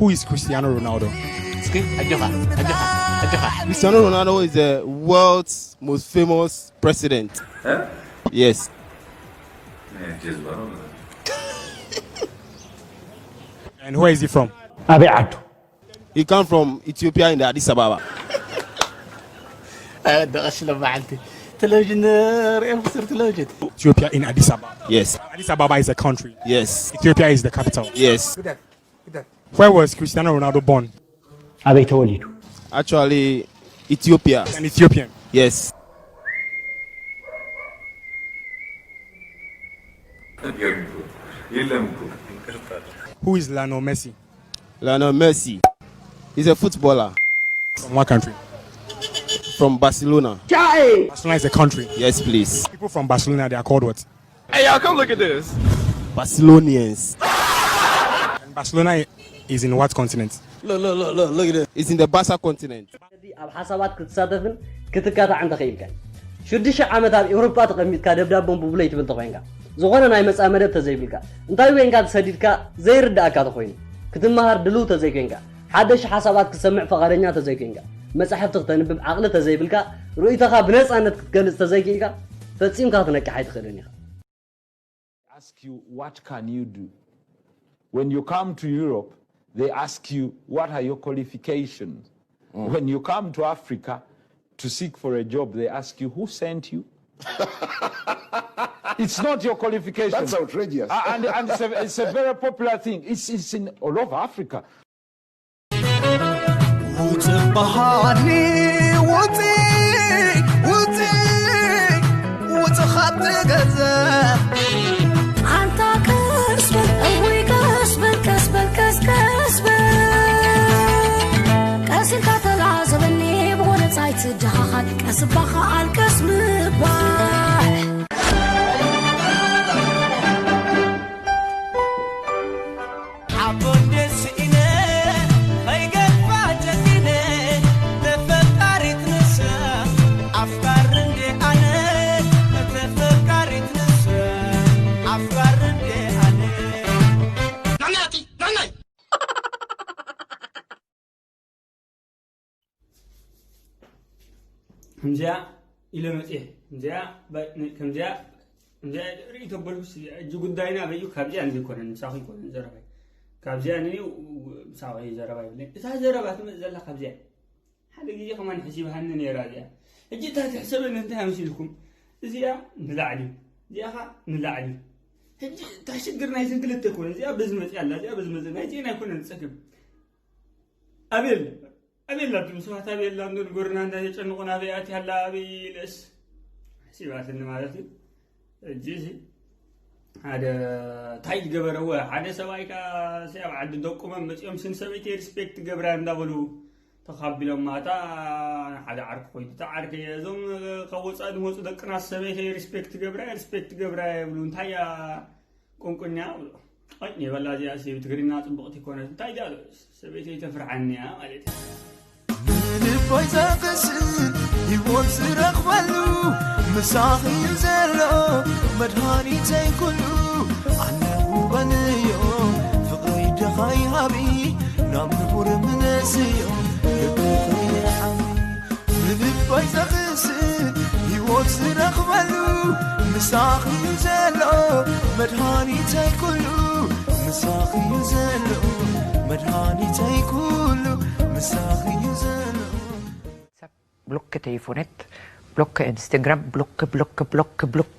Who is Cristiano Ronaldo? እስኪ ኣጆኻ ኣጆኻ ኣጆኻ Cristiano Ronaldo is the world's most famous president. Yes. And where is he from? ኣበይ ዓዱ? He come from Ethiopia in the Addis Ababa. ደቐስ ለበዓልቲ ቴሌቪዥን ርኤም ክስር ቴሌቪዥን Ethiopia in Addis Ababa. Yes. Addis Ababa is a country. Yes. Ethiopia is the capital. Yes. Where was Cristiano Ronaldo born? ኣበይ ተወሊዱ? Actually, Ethiopia. An Ethiopian. Yes. የለም እኮ። Who is Lionel Messi? Lionel Messi is a footballer From what country? From Barcelona. Barcelona is a country. Yes, please. People from Barcelona, they are called what? Hey, y'all, come look at this. Barcelonians. And Barcelona is in what continent? It's in the Barca continent. ኣብ ሓሳባት ክትሳተፍን ክትካታዕን ተኽኢልካ ሽዱሽተ ዓመት ኣብ ኤውሮጳ ተቐሚጥካ ደብዳቦን ቡብለይ ትብል ተኾይንካ ዝኾነ ናይ መጻኢ መደብ ተዘይብልካ እንታይ ኮይንካ ተሰዲድካ ዘይርዳእካ ተኾይኑ ክትመሃር ድልው ተዘይኮይንካ ሓደሽ ሓሳባት ክትሰምዕ ፈቓደኛ ተዘይኮይንካ መጻሕፍቲ ክተንብብ ዓቕሊ ተዘይብልካ ርእይቶኻ ብነጻነት ክትገልጽ ተዘይክኢልካ ፈጺምካ ክትነቅሕ ኣይትኽእልን ኢኻ ask you, what can you do? When you come to Europe, they ask you, what are your qualifications? When you come to Africa to seek for a job, they ask you, who sent you? It's not your qualification. That's outrageous. Uh, and and it's, a, it's a very popular thing. It's, it's in all over Africa. ውፅእ በሃኒ ውፅእ ውፅእ ውፅእ ካብቲ ገዛ ኣንታ ቀስ በል እውይ ቀስ በል ቀስ በል ቀስ ቀስ በል ቀስ ኢልካ ተላዘበኒ ብጎነፃይ ትደኻኻል ቀስ እባ ከኣል ቀስ ምባል ሓቦ እንዴ ስኢነ ከይገድፋ ጨኪነ ተፈቃሪት ንሳ ኣፍቃሪ እንዴ ኣነ ተፈቃሪት ንሳ ኣፍቃሪ እንዴ ኣነ ናናቲ ናናይ ከምዚኣ ኢለ መፅየ ከምዚኣ ከምዚኣ ከምዚኣ ርኢ ተበልኩስ ሕጂ ጉዳይና በዩ ካብዚኣ ዘይኮነን ምሳኹ ይኮነን ዘረባይ ካብዚኣ ን ምሳኹ ዘረባ ይብለኝ እታ ዘረባ ትመፅ ዘላ ካብዚኣ ሓደ ግዜ ከማን ሕሲብሃኒ ነይራ እዚኣ ሕጂ እታ ትሕሰበኒ እንታይ ኣምሲልኩም እዚኣ ንላዕሊ እዚኣ ኸ ንላዕሊ ሕጂ እታ ሽግር ናይዝን ክልተ ኮነ እዚኣ በዚ መፅያ ኣላ እዚኣ በዚ መፅያ ናይዚአን ኣይኮነን ፀገም ኣቤል ኣቤል ላቱ ሰባት ኣቤል ላንዶ ንጎርና እንታይ ተጨንቆና ኣበይ ኣትያ ኣላ ኣበይ ኢለስ ሕሲባትኒ ማለት እዩ ሕጂ እዚ ሓደ እንታይ ዝገበረዎ ሓደ ሰብኣይ ከ ኣብ ዓዲ ደቁመም መፂኦም ስን ሰበይቲ ሪስፔክት ገብራ እንዳበሉ ተኻቢሎም ማታ ሓደ ዓርኪ ኮይኑ እቲ ዓርኪ እዞም ካብ ወፃኢ ዝመፁ ደቅና ሰበይቲ ሪስፔክት ገብራ ሪስፔክት ገብራ የብሉ እንታይ እያ ቁንቁኛ ይብሉ ኣይ ኔበላ እዚኣ ሲ ትግርኛ ፅቡቕቲ ኮነት እንታይ እያ ሰበይቲ ተፍርሓኒ እያ ማለት እዩ ንልቦይ ዘቕስን ህይወት ዝረኽበሉ ምሳኺ እዩ ዘሎ መድሃኒተይ ኩሉ ኣለኹ በልዮ ፍቕረይ ደኻይ ሃቢ ናብ ንቡር ምለስዮ ልብኺ ሓቢ ንልቦይ ዘቕስን ህይወት ዝረኽበሉ ምሳኺ እዩ ዘሎ መድሃኒተይ ኩሉ ምሳኺ እዩ ዘሎ መድሃኒተይ ኩሉ ምሳኺ እዩ ዘሎ ሰብ ብሎክ ተይፎነት ብሎክ ኢንስታግራም ብሎክ ብሎክ ብሎክ ብሎክ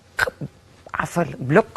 ዓፈር ብሎክ